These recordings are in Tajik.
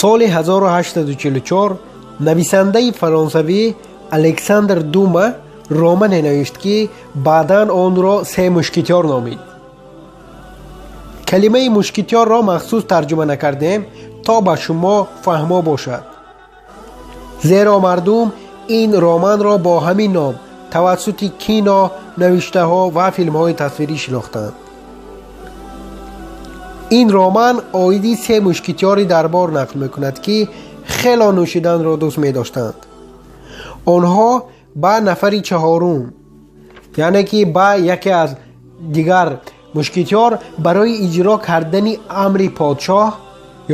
Соли 1844 нависандаи фаронсавӣ Александр Дума романе навишт, ки баъдан онро «Се мушкитёр» номид. Калимаи мушкитёрро махсус тарҷума накардем, то ба шумо фаҳмо бошад, зеро мардум ин романро бо ҳамин ном тавассути кино, навиштаҳо ва филмҳои тасвирӣ шинохтанд. Ин роман оиди се мушкитёри дарбор нақл мекунад, ки хело нӯшиданро дӯст медоштанд. Онҳо ба нафари чаҳорум, яъне ки ба яке аз дигар мушкитёр, барои иҷро кардани амри подшоҳ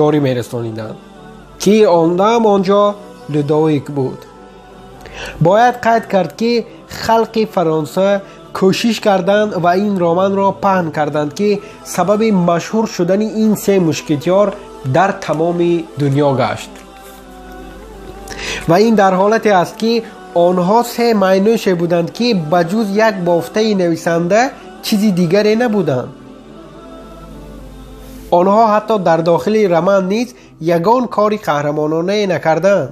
ёрӣ мерасониданд, ки он дам онҷо Людовик буд. Бояд қайд кард, ки халқи Фаронса кӯшиш карданд ва ин романро паҳн карданд, ки сабаби машҳур шудани ин се мушкитёр дар тамоми дунё гашт. Ва ин дар ҳолате аст, ки онҳо се майнӯше буданд, ки ба ҷуз як бофтаи нависанда чизи дигаре набуданд. Онҳо ҳатто дар дохили роман низ ягон кори қаҳрамононае накарданд.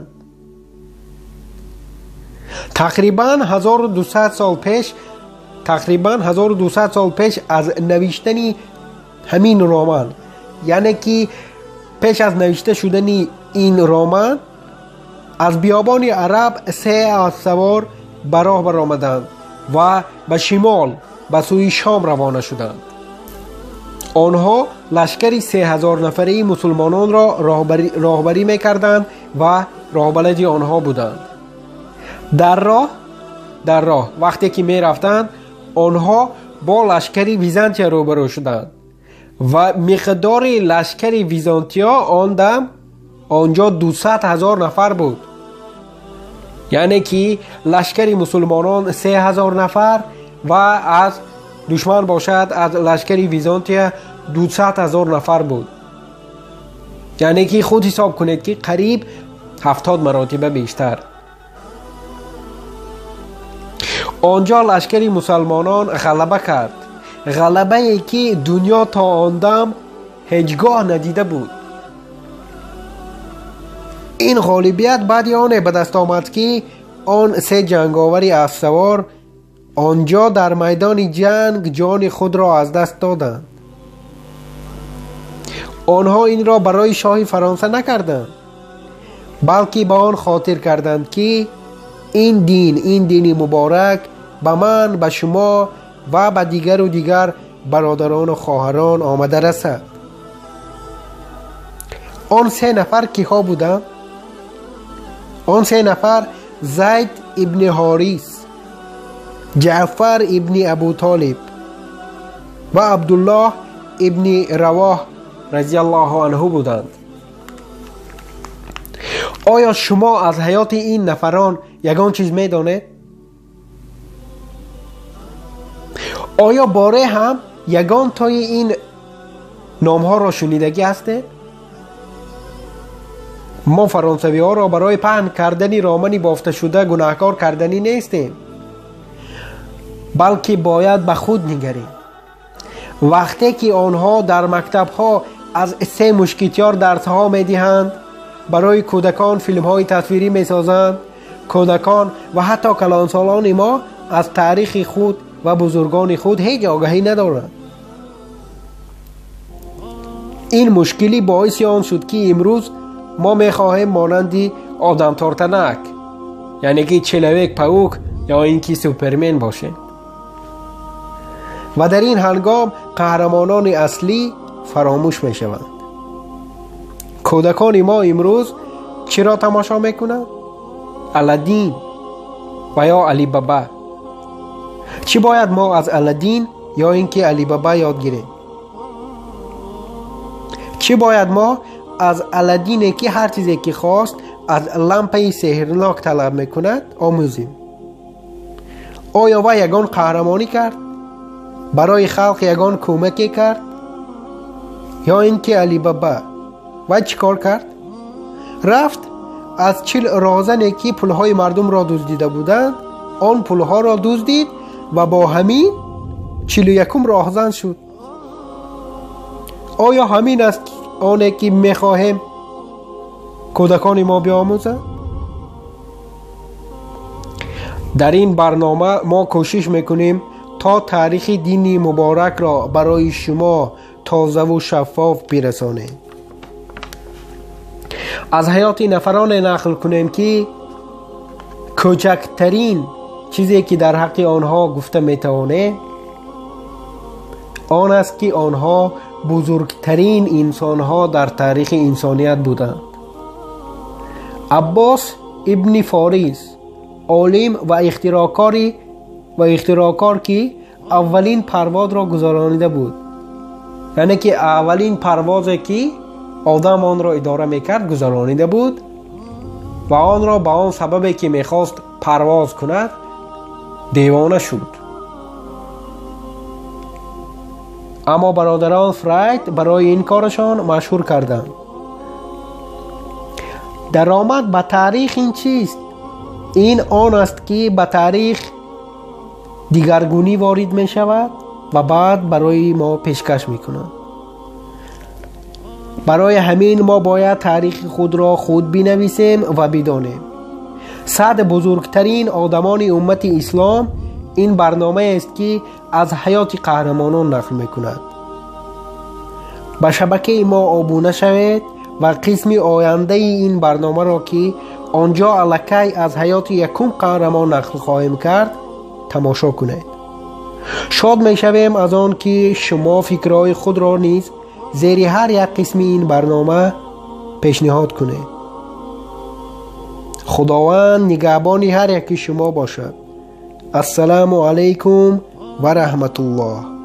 Тақрибан 1200 сол пеш, тақрибан 1200 сол пеш аз навиштани ҳамин роман, яъне ки пеш аз навишта шудани ин роман, аз биёбони Араб се аспсавор ба роҳ баромаданд ва ба шимол, ба сӯи Шом равона шуданд. Онҳо лашкари 3000 нафараи мусулмононро роҳбарӣ мекарданд ва роҳбалади онҳо буданд. Дар роҳ вақте ки мерафтанд, онҳо бо лашкари Византия рӯбарӯ шуданд ва миқдори лашкари Византиё он дам онҷо 200 000 нафар буд. Яъне ки лашкари мусулмонон 3000 нафар ва аз душман бошад, аз лашкари Византия 200 000 нафар буд. Яъне ки худ ҳисоб кунед, ки қариб 70 маротиба бештар. Онҷо лашкари мусалмонон ғалаба кард, ғалабае ки дунё то он дам ҳеҷ гоҳ надида буд. Ин ғолибият баъди оне ба даст омад, ки он се ҷанговари аспсавор онҷо дар майдони ҷанг ҷони худро аз даст доданд. Онҳо инро барои шоҳи Фаронса накарданд, балки ба он хотир карданд, ки ин дин, ин дини муборак ба ман, ба шумо ва ба дигару дигар бародарону хоҳарон омада расад. Он се нафар киҳо буданд? Он се нафар Зайд ибни Ҳорис, Ҷаъфар ибни Абутолиб ва Абдуллоҳ ибни Равоҳ разиаллоҳу анҳу буданд. Оё шумо аз ҳаёти ин нафарон ягон чиз медонед? Оё боре ҳам ягон тои ин номҳоро шунидагӣ ҳастед? Мо фаронсавиҳоро барои паҳн кардани романи бофташуда гунаҳкор карданӣ нестем, балки бояд ба худ нигарем. Вақте ки онҳо дар мактабҳо аз се мушкитёр дарсҳо медиҳанд, барои кӯдакон филмҳои тасвирӣ месозанд, кӯдакон ва ҳатто калонсолони мо аз таърихи худ ва бузургони худ ҳеҷ огаҳӣ надоранд. Ин мушкилӣ боиси он шуд, ки имрӯз мо мехоҳем монанди Одамтортанак, яъне ки Человек Паук ё ин ки Супермен бошем ва дар ин ҳангом қаҳрамонони аслӣ фаромӯш мешаванд. Кӯдакони мо имрӯз чиро тамошо мекунанд? Аладдин ва ё Алибаба. Чӣ бояд мо аз Аладдин ё ин ки Алибаба ёд гирем? Чӣ бояд мо аз Аладдине, ки ҳар чизе ки хост аз лампаи сеҳрнок талаб мекунад, омӯзем? Оё вай ягон қаҳрамонӣ кард? Барои халқ ягон кӯмаке кард? Ё ин ки Алибаба, вай чӣ кор кард? Рафт, аз 40 роҳзане, ки пулҳои мардумро дуздида буданд, он пулҳоро дуздид ва бо ҳамин 41-ум роҳзан шуд. Оё ҳамин аст оне ки мехоҳем? Кӯдакони мо биомӯзанд? Дар ин барнома мо кӯшиш мекунем то таърихи дини муборакро барои шумо тозаву шаффоф бирасонем. Аз ҳаёти нафароне нақл кунем, ки кӯчактарин чизе ки дар ҳаққи онҳо гуфта метавонем он аст, ки онҳо бузургтарин инсонҳо дар таърихи инсоният буданд. Аббос ибни Форис, олим ва ихтироъкор, ки аввалин парвозро гузаронида буд, яъне ки аввалин парвозе ки одам онро идора мекард гузаронида буд ва онро ба он сабабе ки мехост парвоз кунад девона шуд. Аммо бародарон Райт барои ин корашон машҳур карданд. Даромад ба таърих ин чист? Ин он аст, ки ба таърих дигаргунӣ ворид мешавад ва баъд барои мо пешкаш мекунад. Барои ҳамин мо бояд таърихи худро худ бинависем ва бидонем. 100 бузургтарин одамони уммати ислом ин барномаест, ки аз ҳаёти қаҳрамонон нақл мекунад. Ба шабакаи мо обуна шавед ва қисми ояндаи ин барномаро, ки он ҷо аллакай аз ҳаёти якум қаҳрамон нақл хоҳем кард, тамошо кунед. Шод мешавем аз он, ки шумо фикрҳои худро низ зери ҳар як қисми ин барнома пешниҳод кунед. Худованд нигаҳбони ҳар яки шумо бошад. Ассалому алайкум ва раҳматуллоҳ.